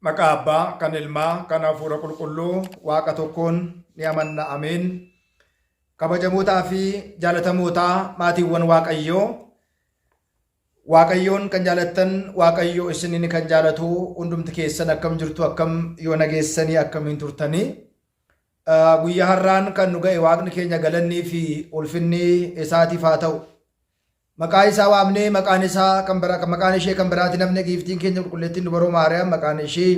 Maqaa Abbaa, kan Ilmaa, kan Hafuura Qulqulluu, Waaqa tokkoon ni amanna. Ameen. Kabajamootaa fi jaalatamootaa maatiiwwan Waaqayyoo, Waaqayyoon kan jaalattan, Waaqayyo isiniin kan jaalatu hundumti keessan akkam jirtu, akkam yoo nageessanii, akkamiin turtanii? Guyyaa har'aan kan nu ga'e Waaqni keenya galannii fi ulfinni isaatiif haa ta'u. Maqaa isaa waamnee maqaan isaa kan biraa kan maqaan ishee kan biraati namni giiftiin keenya qulqulleettiin dubaroo Maariyaam maqaan ishii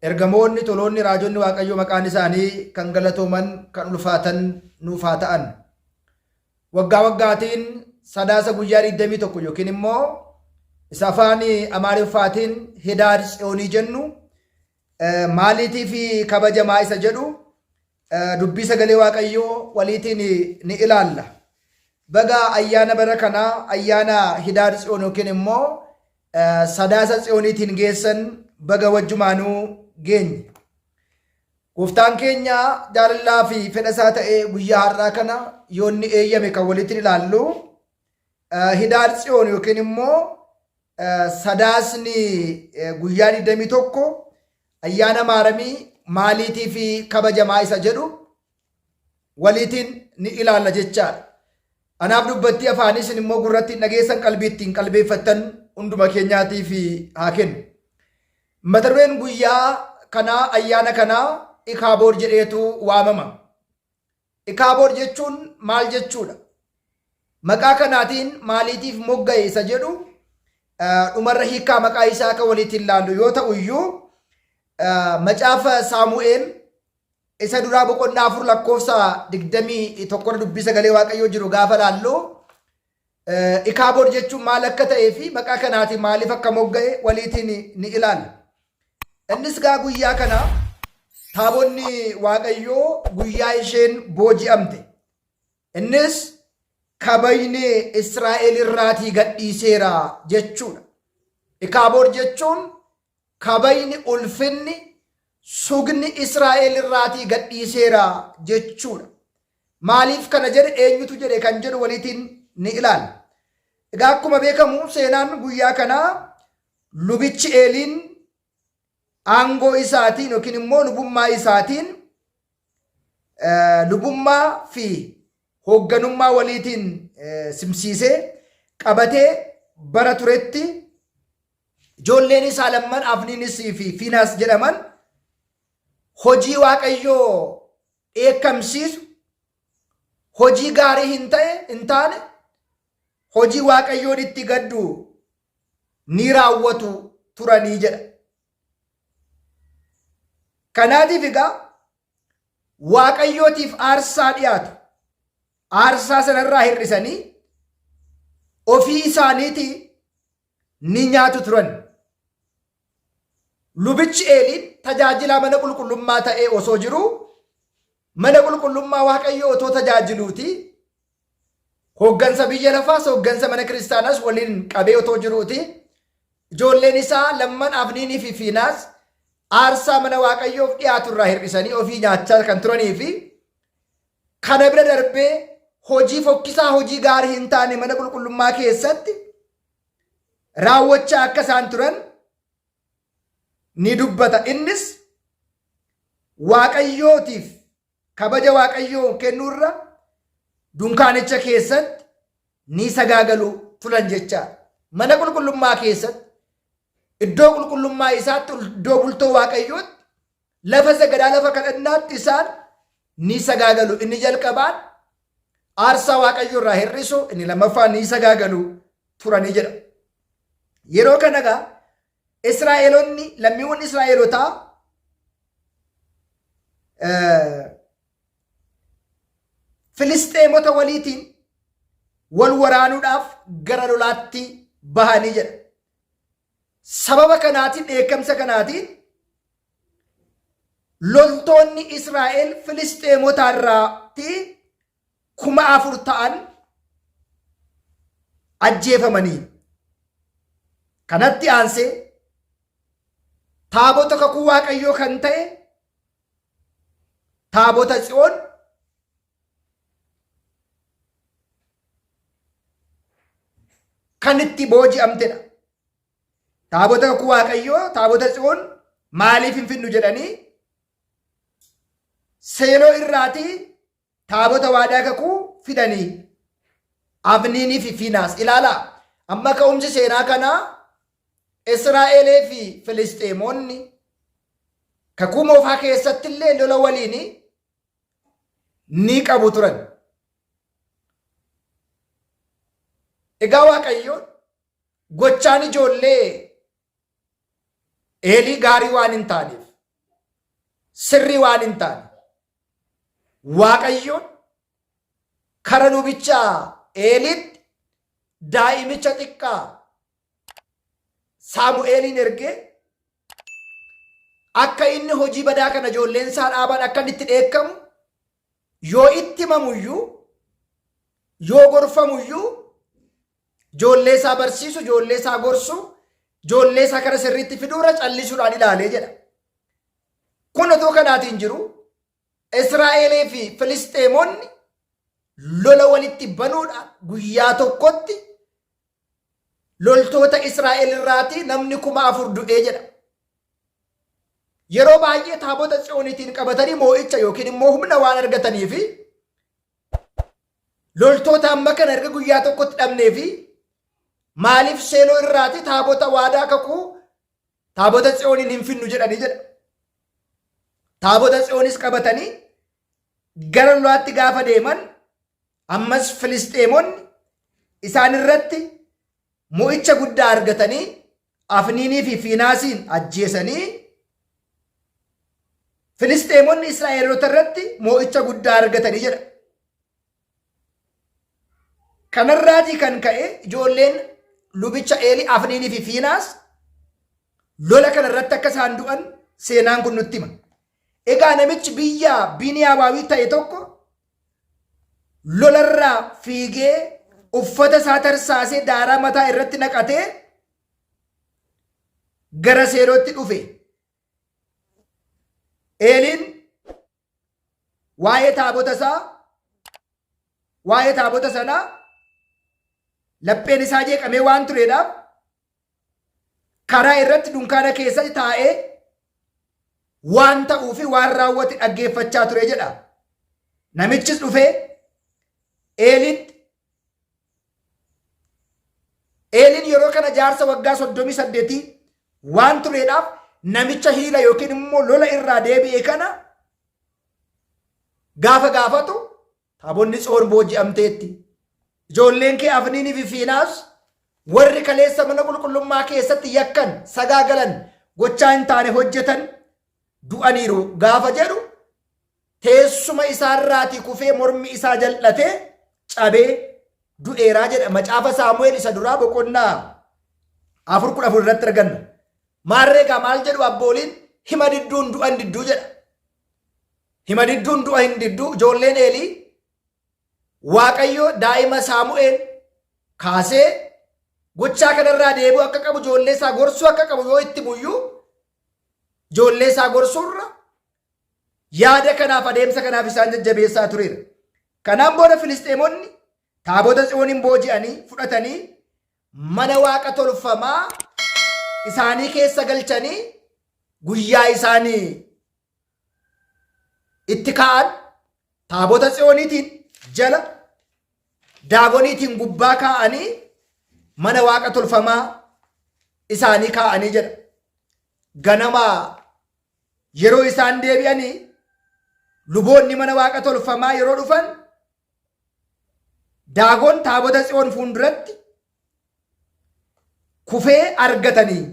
ergamoonni toloonni raajonni Waaqayyoo maqaan isaanii kan galatooman kan ulfaatan nuuf haa ta'an. Waggaa waggaatiin Sadaasa guyyaa 21 yookiin immoo isa afaan Amaariffaatiin Hidaar Tsiyoonii jennu maaliitii fi kabajamaa isa jedhu dubbii sagalee Waaqayyoo waliitiin ni ilaalla. Baga ayyaana bara kanaa ayyaana Hidaar Tsiyoon yookiin immoo Sadaasa Tsiyooniitiin geessan baga wajjumaanuu geenye. Gooftaan keenya jaalalaa fi fedha isaa ta'ee guyyaa har'aa kana yoo inni eeyyame kan walitti ilaallu Hidaar Tsiyoon yookiin immoo Sadaasni guyyaa 21 ayyaana maaramii maaliitii fi kabajamaa isa jedhu waliitiin ni ilaalla jechaadha. Anaaf dubbattii afaanii isin immoo gurratti hin dhageessan qalbii ittiin qalbeeffattan hunduma keenyaatiif haa kennu. Mata dureen guyyaa kanaa ayyaana kanaa Ikaaboor jedheetu waamama. Ikaaboor jechuun maal jechuudha? Maqaa kanaatiin maaliitiif mogga'e isa jedhu dhumarra hiikkaa maqaa isaa akka waliitiin laallu yoo ta'u iyyuu macaafa Saamu'eel isa duraa boqonnaa 4 lakkoofsa 21 dubbii sagalee Waaqayyoo jiru gaafa laallu Ikaaboor jechuun maal akka ta'ee fi maqaa kanaatiin maaliif akka mogga'e waliitiin ni ilaalla. Innis gaa guyyaa kana taabonni Waaqayyoo guyyaa isheen booji'amte. Innis kabajni Israa'el irraatii gadhiiseera jechuudha. Ikaaboor jechuun kabajni ulfinni sugni Israa'el irraatii gadhiiseera jechuudha. Maaliif kana jedhe eenyutu jedhe kan jedhu waliitiin ni ilaalla. Egaa akkuma beekamu seenaan guyyaa kanaa lubichi Eeliin aangoo isaatiin yookiin immoo lubummaa isaatiin lubummaa fi hoogganummaa waliitiin simsiisee qabatee bara turetti ijoolleen isaa lamman Afniinis fi Fiinaas jedhaman hojii Waaqayyoo dheekkamsiisu, hojii gaarii hin ta'e hin taane, hojii Waaqayyoon itti gaddu ni raawwatu turanii jedha. Kanaatiif egaa Waaqayyootiif aarsaa dhiyaatu aarsaa sanarraa hir'isanii ofii isaaniitii ni nyaatu turan. Lubichi Eeliin tajaajilaa mana qulqullummaa ta'ee osoo jiruu mana qulqullummaa Waaqayyoo otoo tajaajiluuti hooggansa biyya lafaas hooggansa mana kiristaanaas waliin qabee otoo jiruuti ijoolleen isaa lamman Afniinii fi Fiinaas aarsaa mana Waaqayyoof dhiyaatu irraa hir'isanii ofii nyaachaa kan turanii fi kana bira darbee hojii fokkisaa hojii gaarii hin taane mana qulqullummaa keessatti raawwachaa akka isaan turan ni dubbata. Innis Waaqayyootiif kabaja Waaqayyoo kennuurra dunkaanicha keessatti ni sagaagalu turan jechaadha. Mana qulqullummaa keessatti iddoo qulqullummaa isaatti iddoo bultoo Waaqayyootti lafa sagadaa lafa kadhannaatti isaan ni sagaagalu. Inni jalqabaan aarsaa Waaqayyoo irraa hir'isu inni lammaffaan ni sagaagalu turanii jedha. Yeroo kana egaa Israa'eelonni lammiiwwan Israa'eelotaa Filisxeemota waliitiin wal waraanuudhaaf gara lolaatti bahanii jedha. Sababa kanaatiin dheekkamsa kanaatiin loltoonni Israa'el Filisxeemota irraatti 4,000 ta'an ajjeefamanii. Kanatti aansee taabota kakuu Waaqayyoo kan ta'e taabota Tsiyoon kan itti booji'amtedha. Taabota kakuu Waaqayyoo, taabota Tsiyoon Maaliif hin fidnu jedhanii Seeloo irraatii taabota waadaa kakuu fidanii Afniinii fi Fiinaas ilaalaa. Amma ka'umsi seenaa kanaa Israa'elee fi Filisxeemonni kakuu moofaa keessatti illee lola waliin ni qabu turan. Egaa Waaqayyoon gochaan ijoollee Eelii gaarii waan hin taaneef, sirrii waan hin taane, Waaqayyoon kara lubicha Eeliitti daa'imicha xiqqaa Saamu'eeliin ergee akka inni hojii badaa kana ijoolleen isaa dhaaban akka inni itti dheekkamu yoo itti himamuyyuu yoo gorfamuyyuu ijoollee isaa barsiisu, ijoollee isaa gorsu, ijoollee isaa kara sirriitti fiduurra callisuudhaan ilaalee jedha. Kun otoo kanaatiin jiru Israa'elee fi Filisxeemonni lola walitti banuudhaan guyyaa tokkotti loltoota Israa'el irraatii namni 4000 du'ee jedha. Yeroo baay'ee taabota Tsiyooniitiin qabatanii moo'icha yookiin immoo humna waan argatanii fi loltoota amma kana erga guyyaa tokkotti dhabnee fi maaliif Seeloo irraatii taabota waadaa kakuu taabota Tsiyooniin hin finnu jedhanii jedha. Taabota Tsiyoonis qabatanii gara lolaatti gaafa deeman ammas Filisxeemonni isaan irratti mo'icha guddaa argatanii Afniinii fi Fiinaasiin ajjeesanii Filisxeemonni Israa'eelota irratti mo'icha guddaa argatanii jedha. Kanarraatii kan ka'e ijoolleen lubicha Eelii Afniinii fi Fiinaas lola kana irratti akka isaan du'an seenaan kun nutti hima. Egaa namichi biyya Biniyaamaawii ta'e tokko lolarraa fiigee uffata isaa tarsaasee daaraa mataa irratti naqatee gara Seelootti dhufe. Eeliin waa'ee taabota isaa waa'ee taabota sanaa lapheen isaa jeeqamee waan tureedhaaf karaa irratti dunkaana keessatti taa'ee waan ta'uu fi waan raawwate dhaggeeffachaa ture jedha. Namichis dhufee Eelitti Eeliin yeroo kana jaarsa waggaa 38 waan tureedhaaf namicha hiila yookiin immoo lola irraa deebi'e kana gaafa gaafatu taabonni Tsiyoon booji'amteetti. Ijoolleen kee Afniinii fi Fiinaas warri kaleessa mana qulqullummaa keessatti yakkan sagaagalan gochaa hin taane hojjetan du'aniiru gaafa jedhu teessuma isaarraatii kufee mormi isaa jal'atee cabee du'eeraa jedha. Macaafa Saamu'eel isa duraa boqonnaa 4:14 irratti arganna. Maarree egaa maal jedhu abbooliin hima didduun du'a hin didduu jedha. Hima didduun du'a hin didduu ijoolleen Eelii Waaqayyo daa'ima Saamu'eel kaasee gochaa kanarraa deebi'uu akka qabu ijoollee isaa gorsuu akka qabu yoo itti muyyuu ijoollee isaa gorsuurra yaada kanaaf adeemsa kanaaf isaan jajjabeessaa tureera. Kanaan booda Filisxeemonni taabota Tsiyooniin booji'anii fudhatanii mana waaqa tolfamaa isaanii keessa galchanii guyyaa isaanii itti kaa'an taabota Tsiyooniitiin jala Daagoniitiin gubbaa kaa'anii mana waaqa tolfamaa isaanii kaa'anii jedha. Ganama yeroo isaan deebi'anii luboonni mana waaqa tolfamaa yeroo dhufan Daagon taabota Tsiyoon fuulduratti kufee argatanii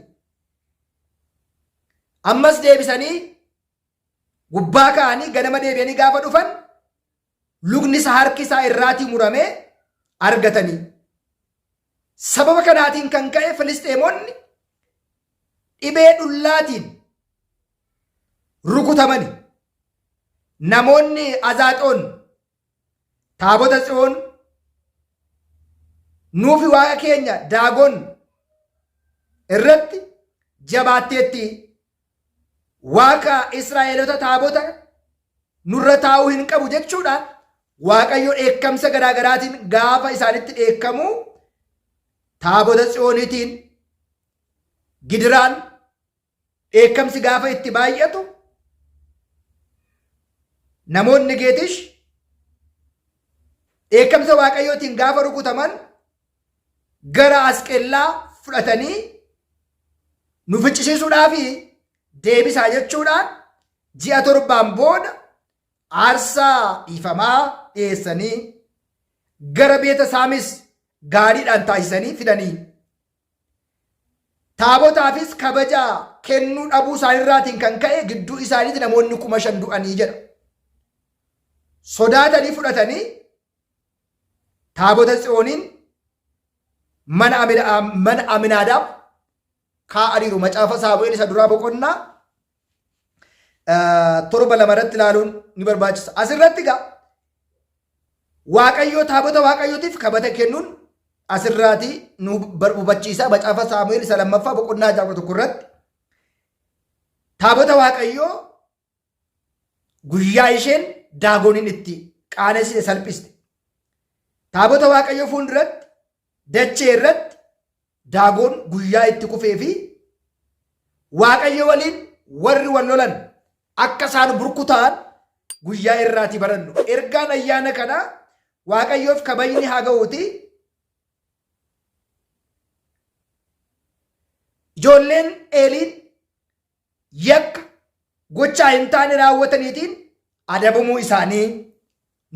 ammas deebisanii gubbaa ka'anii ganama deebi'anii gaafa dhufan lukni isaa harki isaa irraatii muramee argatanii. Sababa kanaatiin kan ka'e Filisxeemonni dhibee dhullaatiin rukutamani. Namoonni Azaaxoon taabota Tsiyoon nuufi waaqa keenya Daagon irratti jabaatteetti Waaqa Israa'eelota taabota nurra taa'uu hin qabu jechuudhaan Waaqayyo dheekkamsa garaa garaatiin gaafa isaanitti dheekkamu taabota Tsiyooniitiin gidiraan Dheekkamsi gaafa itti baay'atu namoonni Geetish dheekkamsa Waaqayyootiin gaafa rukutaman gara Asqellaa fudhatanii nu ficcisiisuudhaaf deebisaa jechuudhaan ji'a torbaan booda aarsaa dhiifamaa dhiyeessanii gara beeta saamis gaariidhaan taasisanii fidanii Taabotaafis kabaja kennuu dhabuu isaaniirraatiin kan ka'e gidduu isaaniitti namoonni 5,000 du'anii jedha. Sodaatanii fudhatanii taabota Tsiyooniin mana Aminaadaab kaa'aniiru. Macaafa Saamu'eel isa duraa boqonnaa 7:2 irratti ilaaluun ni barbaachisa. Asirratti egaa Waaqayyoo taabota Waaqayyootiif kabata kennuun asirraati nu hubachiisa. Macaafa Saamu'eel isa lammaffaa boqonnaa 6:11 irratti taabota Waaqayyoo guyyaa isheen Daagoniin itti qaanessite salphiste. Taabota Waaqayyoo fuulduratti dachee irratti Daagoon guyyaa itti kufee fi Waaqayyo waliin warri wal lolan akka isaan burkutaa'an guyyaa irraati barannu. Ergaan ayyaana kanaa Waaqayyoof kabajni haa ga'uuti. Ijoolleen Eeliin yakka gochaa hin taane raawwataniitiin adabamuu isaanii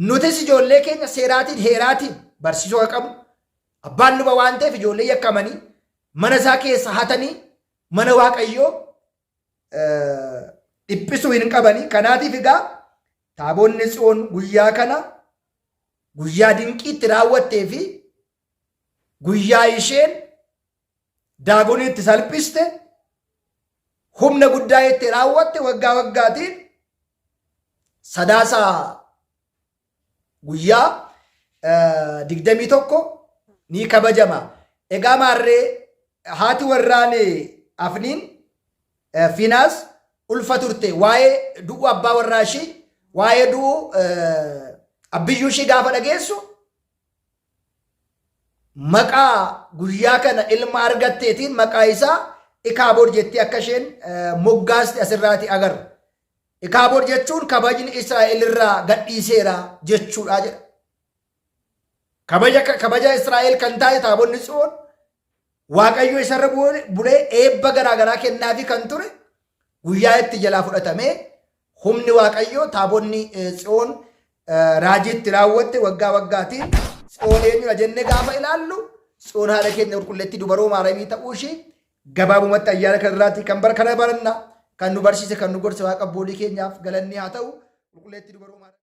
nutis ijoollee keenya seeraatiin heeraatiin barsiisuu akka qabnu abbaan luba waan ta'eef ijoollee yakkamanii mana isaa keessa hatanii mana waaqayyoo dhiphisuu hin qabanii kanaatiif egaa taabonni tsiyoon guyyaa kana guyyaa dinqiitti raawwattee fi guyyaa isheen Daagonii itti salphiste, humna guddaa itti raawwatte waggaa waggaatiin Sadaasa guyyaa 21 ni kabajama. Egaa maarree haati warraan Afniin Fiinaas ulfa turte waa'ee du'uu abbaa warraa ishii waa'ee du'uu abbiyyuu ishii gaafa dhageessu Maqaa guyyaa kana ilma argatteetiin maqaa isaa Ikaabood jettee akka isheen moggaaste asirraati agarra. Ikaabood jechuun kabajni Israa'el irraa gadhiiseera jechuudha jedha. Kabaja kabaja Israa'el kan taate taabonni Tsiyoon Waaqayyo isarra bulee eebba garaagaraa kennaafii kan ture guyyaa itti jalaa fudhatamee humni Waaqayyoo taabonni Tsiyoon raajii itti raawwatte waggaa waggaatiin Tsiyoon eenyudha jennee gaafa ilaallu Tsiyoon haadha keenya qulqulleettii dubaroo Maaramii ta'uu ishii gabaabumatti ayyaana kanarraati kan bara kana baranna kan nu barsiise kan nu gorse Waaqa abboolii keenyaaf galanni haa ta'u qulqulleettii dubaroo Maaramii.